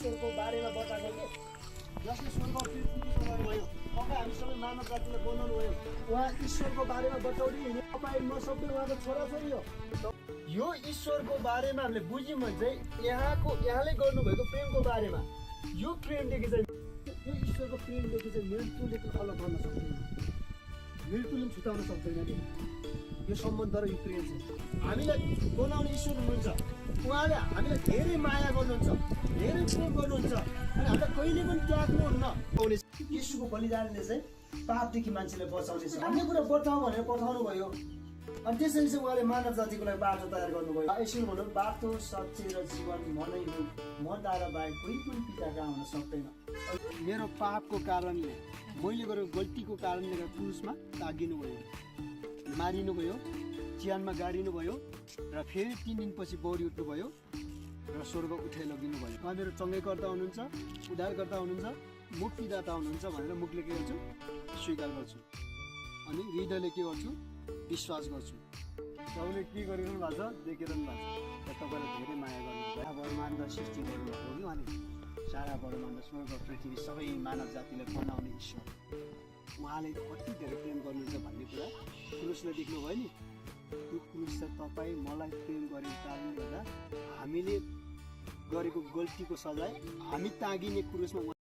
ईश्वरको बारेमा बताएको के जसले स्वर्ग पृथ्वीको सृजना भयो तपाईँ हामी सबै मानव जातिलाई बनाउनु भयो उहाँ ईश्वरको बारेमा बताउँदै हिँड्ने तपाईँ म सबै उहाँको छोराछोरी हो यो ईश्वरको बारेमा हामीले बुझ्यौँ भने चाहिँ यहाँले गर्नुभएको प्रेमको बारेमा यो प्रेमदेखि चाहिँ यो ईश्वरको प्रेमदेखि चाहिँ मृत्युले त अलग गर्न सक्दैन मृत्युले पनि छुटाउन सक्दैन नि यो सम्बन्ध र यो प्रेम छ हामीलाई बनाउने ईश्वर हुनुहुन्छ उहाँले हामीलाई धेरै माया गर्नुहुन्छ धेरै प्रेम गर्नुहुन्छ अनि हामीलाई कहिले पनि त्याग्नुहुन्न यीशुको बलिदानले चाहिँ पापदेखि मान्छेलाई बचाउनेछ भन्ने कुरा बताउँ भनेर पठाउनु भयो अनि त्यसरी चाहिँ उहाँले मानव जातिको लागि बाटो तयार गर्नुभयो यसरी भनौँ बाटो सच्चै र जीवन म नै हुँ म द्वारा बाहेक कोही पनि पिता कहाँ हुन सक्दैन मेरो पापको कारणले मैले गरेको गल्तीको कारणले गर्दा क्रुसमा तागिनु भयो मारिनुभयो चिहानमा गाडिनु भयो र फेरि 3 दिनपछि बौरी उठ्नुभयो र स्वर्ग उठाइ लगिनु भयो उहाँ मेरो चङ्गैकर्ता हुनुहुन्छ उद्धारकर्ता हुनुहुन्छ मुक्तिदाता हुनुहुन्छ भनेर मुखले के गर्छु स्वीकार गर्छु अनि हृदयले के गर्छु विश्वास गर्छु तपाईँले के गरिरहनु भएको छ देखिरहनु भएको छ तपाईँलाई धेरै माया गर्नुहुन्छ ब्रह्माण्ड सृष्टि गर्नुभएको हो कि उहाँले सारा ब्रह्माण्ड स्वर्ग पृथ्वी सबै मानव जातिलाई बनाउने ईश्वर उहाँले कति धेरै प्रेम गर्नुहुन्छ भन्ने कुरा क्रुसले देख्नुभयो नि त्यो क्रुस चाहिँ तपाईँ मलाई प्रेम गरेको कारणले गर्दा हामीले गरेको गल्तीको सजाय हामी तागिने क्रुसमा